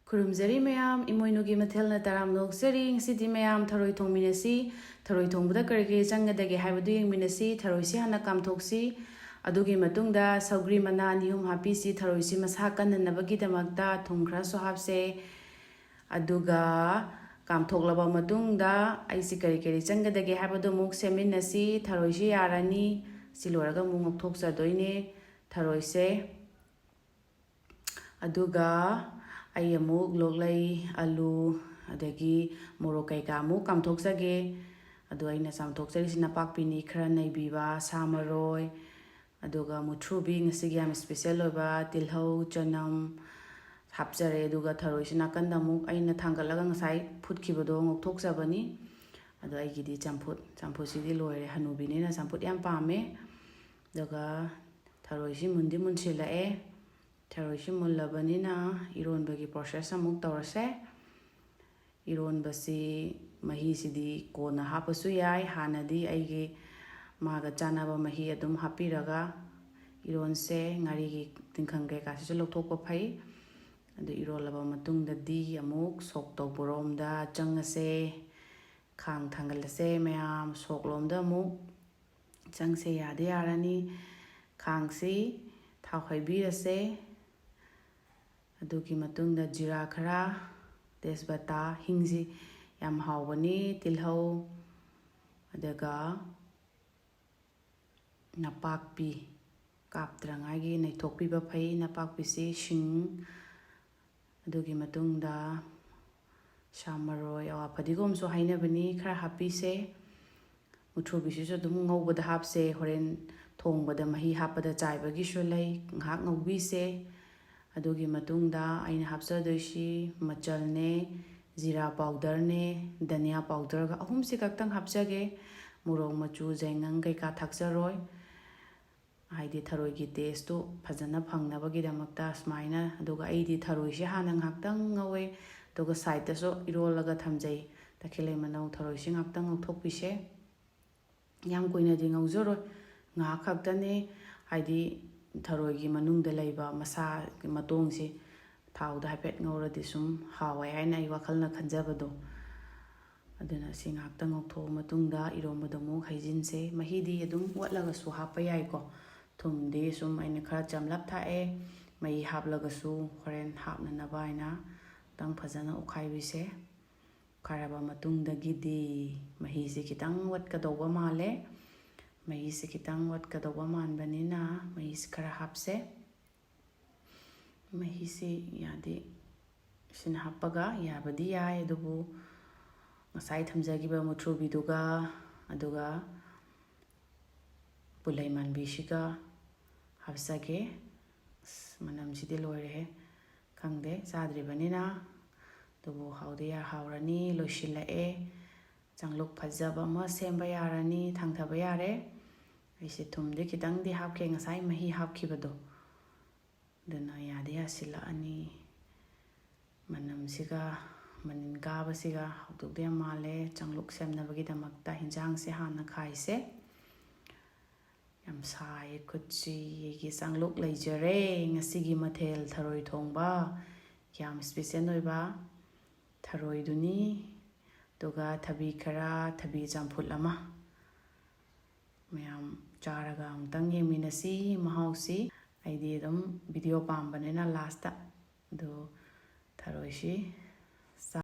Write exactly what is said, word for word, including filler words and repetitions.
ꯈꯨꯔꯨꯝꯖꯔꯤ ꯃꯌꯥꯝ, ꯏꯃꯣꯏꯅꯨꯒꯤ ꯃꯊꯦꯜꯅ ꯇꯔꯥꯝꯅ ꯑꯣꯛꯆꯔꯤ꯫ ꯉꯁꯤꯗꯤ ꯃꯌꯥꯝ ꯊꯔꯣꯏ ꯊꯣꯡꯃꯤꯟꯅꯁꯤ꯫ ꯊꯔꯣꯏ ꯊꯣꯡꯕꯗ ꯀꯔꯤ ꯀꯔꯤ ꯆꯪꯒꯗꯒꯦ ꯍꯥꯏꯕꯗꯨ ꯌꯦꯡꯃꯤꯟꯅꯁꯤ꯫ ꯊꯔꯣꯏꯁꯤ ꯍꯥꯟꯅ ꯀꯥꯝꯊꯣꯛꯁꯤ꯫ ꯑꯗꯨꯒꯤ ꯃꯇꯨꯡꯗ ꯁꯧꯒ꯭ꯔꯤ ꯃꯅꯥ ꯑꯅꯤ ꯑꯍꯨꯝ ꯍꯥꯞꯄꯤꯁꯤ꯫ ꯊꯔꯣꯏꯁꯤ ꯃꯁꯥ ꯀꯟꯅꯅꯕꯒꯤꯗꯃꯛꯇ ꯊꯨꯝ ꯈꯔꯁꯨ ꯍꯥꯞꯁꯦ꯫ ꯑꯗꯨꯒ ꯀꯥꯝꯊꯣꯛꯂꯕ ꯃꯇꯨꯡꯗ ꯑꯩꯁꯤ ꯀꯔꯤ ꯀꯔꯤ ꯆꯪꯒꯗꯒꯦ ꯍꯥꯏꯕꯗꯨ ꯑꯃꯨꯛ ꯁꯦꯝꯃꯤꯟꯅꯁꯤ꯫ ꯊꯔꯣꯏꯁꯤ ꯌꯥꯔꯅꯤ꯫ ꯁꯤ ꯂꯣꯏꯔꯒ ꯑꯃꯨꯛ ꯉꯧꯊꯣꯛꯆꯗꯣꯏꯅꯦ ꯊꯔꯣꯏꯁꯦ꯫ ꯑꯗꯨꯒ ꯑꯩ ꯑꯃꯨꯛ ꯂꯣꯛꯂꯩ, ꯑꯂꯨ, ꯑꯗꯒꯤ ꯃꯣꯔꯣꯛ ꯀꯩꯀꯥ ꯑꯃꯨꯛ ꯀꯥꯝꯊꯣꯛꯆꯒꯦ꯫ ꯑꯗꯣ ꯑꯩꯅ ꯆꯥꯝꯊꯣꯛꯆꯔꯤꯁꯤ ꯅꯄꯥꯛꯄꯤꯅꯤ, ꯈꯔ ꯅꯩꯕꯤꯕ, ꯁꯥ ꯃꯔꯣꯏ, ꯑꯗꯨꯒ ꯃꯨꯊ꯭ꯔꯨꯕꯤ, ꯉꯁꯤꯒꯤ ꯌꯥꯝ ꯏꯁꯄꯤꯁꯦꯜ ꯑꯣꯏꯕ ꯇꯤꯜꯍꯧ, ꯆꯅꯝ ꯍꯥꯞꯆꯔꯦ꯫ ꯑꯗꯨꯒ ꯊꯔꯣꯏꯁꯤ ꯅꯥꯀꯟꯗ ꯑꯃꯨꯛ ꯑꯩꯅ ꯊꯥꯡꯒꯠꯂꯒ ꯉꯁꯥꯏ ꯐꯨꯠꯈꯤꯕꯗꯣ ꯉꯧꯊꯣꯛꯆꯕꯅꯤ꯫ ꯑꯗꯣ ꯑꯩꯒꯤꯗꯤ ꯆꯝꯐꯨꯠ, ꯆꯝꯐꯨꯠꯁꯤꯗꯤ ꯂꯣꯏꯔꯦ꯫ ꯍꯅꯨꯕꯤꯅꯤꯅ ꯆꯝꯐꯨꯠ ꯌꯥꯝ ꯄꯥꯝꯃꯦ꯫ ꯑꯗꯨꯒ ꯊꯔꯣꯏꯁꯤ ꯃꯨꯟꯗꯤ ꯃꯨꯟꯁꯤꯜꯂꯛꯑꯦ꯫ ꯊꯔꯣꯏꯁꯤ ꯃꯨꯜꯂꯕꯅꯤꯅ ꯏꯔꯣꯟꯕꯒꯤ ꯄ꯭ꯔꯣꯁꯦꯁ ꯑꯃꯨꯛ ꯇꯧꯔꯁꯦ꯫ ꯏꯔꯣꯟꯕꯁꯤ ꯃꯍꯤꯁꯤꯗꯤ ꯀꯣꯟꯅ ꯍꯥꯞꯄꯁꯨ ꯌꯥꯏ꯫ ꯍꯥꯟꯅꯗꯤ ꯑꯩꯒꯤ ꯃꯥꯒ ꯆꯥꯟꯅꯕ ꯃꯍꯤ ꯑꯗꯨꯝ ꯍꯥꯞꯄꯤꯔꯒ ꯏꯔꯣꯟꯁꯦ꯫ ꯉꯥꯔꯤꯒꯤ ꯇꯤꯡꯈꯪ ꯀꯩꯀꯥꯁꯤꯁꯨ ꯂꯧꯊꯣꯛꯄ ꯐꯩ꯫ ꯑꯗꯨ ꯏꯔꯣꯜꯂꯕ ꯃꯇꯨꯡꯗꯗꯤ ꯑꯃꯨꯛ ꯁꯣꯛ ꯇꯧꯕꯔꯣꯝꯗ ꯆꯪꯉꯁꯦ꯫ ꯈꯥꯡ ꯊꯥꯡꯒꯠꯂꯁꯦ ꯃꯌꯥꯝ, ꯁꯣꯛꯂꯣꯝꯗ ꯑꯃꯨꯛ ꯆꯪꯁꯦ꯫ ꯌꯥꯗꯤ ꯌꯥꯔꯅꯤ꯫ ꯈꯥꯡꯁꯤ ꯊꯥꯎ ꯍꯩꯕꯤꯔꯁꯦ꯫ ꯑꯗꯨꯒꯤ ꯃꯇꯨꯡꯗ ꯖꯤꯔꯥ ꯈꯔ, ꯇꯦꯖꯄꯇꯥ, ꯍꯤꯡꯁꯤ ꯌꯥꯝ ꯍꯥꯎꯕꯅꯤ, ꯇꯤꯜꯍꯧ, ꯑꯗꯨꯒ ꯅꯄꯥꯛꯄꯤ ꯀꯥꯞꯇ꯭ꯔꯉꯥꯏꯒꯤ ꯅꯩꯊꯣꯛꯄꯤꯕ ꯐꯩ꯫ ꯅꯄꯥꯛꯄꯤꯁꯤ ꯁꯤꯡ, ꯑꯗꯨꯒꯤ ꯃꯇꯨꯡꯗ ꯁꯥ ꯃꯔꯣꯏ, ꯑꯋꯥ ꯐꯗꯤꯒꯣꯝꯁꯨ ꯍꯥꯏꯅꯕꯅꯤ, ꯈꯔ ꯍꯥꯞꯄꯤꯁꯦ꯫ ꯃꯨꯊ꯭ꯔꯨꯕꯤꯁꯤꯁꯨ ꯑꯗꯨꯝ ꯉꯧꯕꯗ ꯍꯥꯞꯁꯦ꯫ ꯍꯣꯔꯦꯟ ꯊꯣꯡꯕꯗ ꯃꯍꯤ ꯍꯥꯞꯄꯗ ꯆꯥꯏꯕꯒꯤꯁꯨ ꯂꯩ꯫ ꯉꯥꯏꯍꯥꯛ ꯉꯧꯕꯤꯁꯦ꯫ ꯑꯗꯨꯒꯤ ꯃꯇꯨꯡꯗ ꯑꯩꯅ ꯍꯥꯞꯆꯗꯣꯏꯁꯤ ꯃꯆꯜꯅꯦ, ꯖꯤꯔꯥ ꯄꯥꯎꯗꯔꯅꯦ, ꯙꯅꯤꯌꯥ ꯄꯥꯎꯗꯔꯒ ꯑꯍꯨꯝꯁꯤ ꯈꯛꯇꯪ ꯍꯥꯞꯆꯒꯦ꯫ ꯃꯣꯔꯣꯛ ꯃꯆꯨ, ꯌꯥꯏꯉꯪ ꯀꯩꯀꯥ ꯊꯥꯛꯆꯔꯣꯏ꯫ ꯍꯥꯏꯗꯤ ꯊꯔꯣꯏꯒꯤ ꯇꯦꯁꯇꯨ ꯐꯖꯅ ꯐꯪꯅꯕꯒꯤꯗꯃꯛꯇ ꯁꯨꯃꯥꯏꯅ꯫ ꯑꯗꯨꯒ ꯑꯩꯗꯤ ꯊꯔꯣꯏꯁꯤ ꯍꯥꯟꯅ ꯉꯥꯏꯍꯥꯛꯇꯪ ꯉꯧꯋꯦ, ꯑꯗꯨꯒ ꯁꯥꯏꯠꯇꯁꯨ ꯏꯔꯣꯜꯂꯒ ꯊꯝꯖꯩ꯫ ꯇꯈꯦꯜꯂꯩ ꯃꯅꯧ ꯊꯔꯣꯏꯁꯤ ꯉꯥꯏꯍꯥꯛꯇꯪ ꯉꯧꯊꯣꯛꯄꯤꯁꯦ꯫ ꯌꯥꯝ ꯀꯨꯏꯅꯗꯤ ꯉꯧꯖꯔꯣꯏ, ꯉꯥꯏꯍꯥꯛ ꯈꯛꯇꯅꯦ꯫ ꯍꯥꯏꯗꯤ ꯊꯔꯣꯏꯒꯤ ꯃꯅꯨꯡꯗ ꯂꯩꯕ ꯃꯁꯥ ꯃꯇꯣꯡꯁꯤ ꯊꯥꯎꯗ ꯍꯥꯏꯐꯦꯠ ꯉꯧꯔꯗꯤ ꯁꯨꯝ ꯍꯥꯎꯋꯦ ꯍꯥꯏꯅ ꯑꯩ ꯋꯥꯈꯜꯅ ꯈꯟꯖꯕꯗꯣ꯫ ꯑꯗꯨꯅ ꯁꯤ ꯉꯥꯏꯍꯥꯛꯇꯪ ꯉꯧꯊꯣꯛꯑ ꯃꯇꯨꯡꯗ ꯏꯔꯣꯝꯕꯗ ꯑꯃꯨꯛ ꯍꯩꯖꯤꯟꯁꯦ꯫ ꯃꯍꯤꯗꯤ ꯑꯗꯨꯝ ꯑꯣꯠꯂꯒꯁꯨ ꯍꯥꯞꯄ ꯌꯥꯏꯀꯣ꯫ ꯊꯨꯝꯗꯤ ꯁꯨꯝ ꯑꯩꯅ ꯈꯔ ꯆꯝꯂꯞ ꯊꯥꯛꯑꯦ꯫ ꯃꯍꯤ ꯍꯥꯞꯂꯒꯁꯨ ꯍꯣꯔꯦꯟ ꯍꯥꯞꯅꯅꯕ ꯍꯥꯏꯅ ꯈꯤꯇꯪ ꯐꯖꯅ ꯑꯣꯠꯈꯥꯏꯕꯤꯁꯦ꯫ ꯑꯣꯠꯈꯥꯏꯔꯕ ꯃꯇꯨꯡꯗꯒꯤꯗꯤ ꯃꯍꯤꯁꯦ ꯈꯤꯇꯪ ꯋꯥꯠꯀꯗꯧꯕ ꯃꯥꯜꯂꯦ꯫ ꯃꯍꯤꯁꯦ ꯈꯤꯇꯪ ꯋꯥꯠꯀꯗꯧꯕ ꯃꯥꯟꯕꯅꯤꯅ ꯃꯍꯤꯁꯦ ꯈꯔ ꯍꯥꯞꯁꯦ꯫ ꯃꯍꯤꯁꯤ ꯌꯥꯗꯤ ꯁꯤꯅ ꯍꯥꯞꯄꯒ ꯌꯥꯕꯗꯤ ꯌꯥꯏ, ꯑꯗꯨꯕꯨ ꯉꯁꯥꯏ ꯊꯝꯖꯈꯤꯕ ꯃꯨꯊ꯭ꯔꯨꯕꯤꯗꯨꯒ ꯑꯗꯨꯒ ꯄꯨꯂꯩ ꯃꯥꯟꯕꯤꯁꯤꯒ ꯍꯥꯞꯆꯒꯦ꯫ ꯑꯁ, ꯃꯅꯝꯁꯤꯗꯤ ꯂꯣꯏꯔꯦꯍꯦ꯫ ꯈꯪꯗꯦ, ꯆꯥꯗ꯭ꯔꯤꯕꯅꯤꯅ꯫ ꯑꯗꯨꯕꯨ ꯍꯥꯎꯗꯤ ꯌꯥ-, ꯍꯥꯎꯔꯅꯤ꯫ ꯂꯣꯏꯁꯤꯜꯂꯛꯑꯦ꯫ ꯆꯥꯛꯂꯨꯛ ꯐꯖꯕ ꯑꯃ ꯁꯦꯝꯕ ꯌꯥꯔꯅꯤ꯫ ꯊꯥꯡꯊꯕ ꯌꯥꯔꯦ꯫ ꯑꯩꯁꯦ ꯊꯨꯝꯗꯤ ꯈꯤꯇꯪꯗꯤ ꯍꯥꯞꯈ꯭ꯔꯦ, ꯉꯁꯥꯏ ꯃꯍꯤ ꯍꯥꯞꯈꯤꯕꯗꯣ꯫ ꯑꯗꯨꯅ ꯌꯥꯗꯤ ꯌꯥꯁꯤꯜꯂꯛꯑꯅꯤ꯫ ꯃꯅꯝꯁꯤꯒ ꯃꯅꯤꯟ ꯀꯥꯕꯁꯤꯒ ꯍꯥꯎꯗꯧꯗꯤ ꯌꯥꯝ ꯃꯥꯜꯂꯦ꯫ ꯆꯥꯛꯂꯨꯛ ꯁꯦꯝꯅꯕꯒꯤꯗꯃꯛꯇ ꯍꯤꯟꯖꯥꯡꯁꯦ ꯍꯥꯟꯅ ꯈꯥꯏꯁꯦ꯫ ꯌꯥꯝ ꯁꯥꯏ ꯈꯨꯠꯁꯤ꯫ ꯑꯩꯒꯤ ꯆꯥꯛꯂꯨꯛ ꯂꯩꯖꯔꯦ꯫ ꯉꯁꯤꯒꯤ ꯃꯊꯦꯜ ꯊꯔꯣꯏ ꯊꯣꯡꯕ꯫ ꯌꯥꯝ special ꯑꯣꯏꯕ ꯊꯔꯣꯏꯗꯨꯅꯤ꯫ ꯑꯗꯨꯒ ꯊꯕꯤ ꯈꯔ, ꯊꯕꯤ ꯆꯝꯐꯨꯠ ꯑꯃ꯫ ꯃꯌꯥꯝ ꯆꯥꯔꯒ ꯑꯃꯨꯛꯇꯪ ꯌꯦꯡꯃꯤꯟꯅꯁꯤ ꯃꯍꯥꯎꯁꯤ꯫ ꯑꯩꯗꯤ ꯑꯗꯨꯝ video ꯄꯥꯝꯕꯅꯤꯅ last꯫ ꯑꯗꯨ ꯊꯔꯣꯏꯁꯤ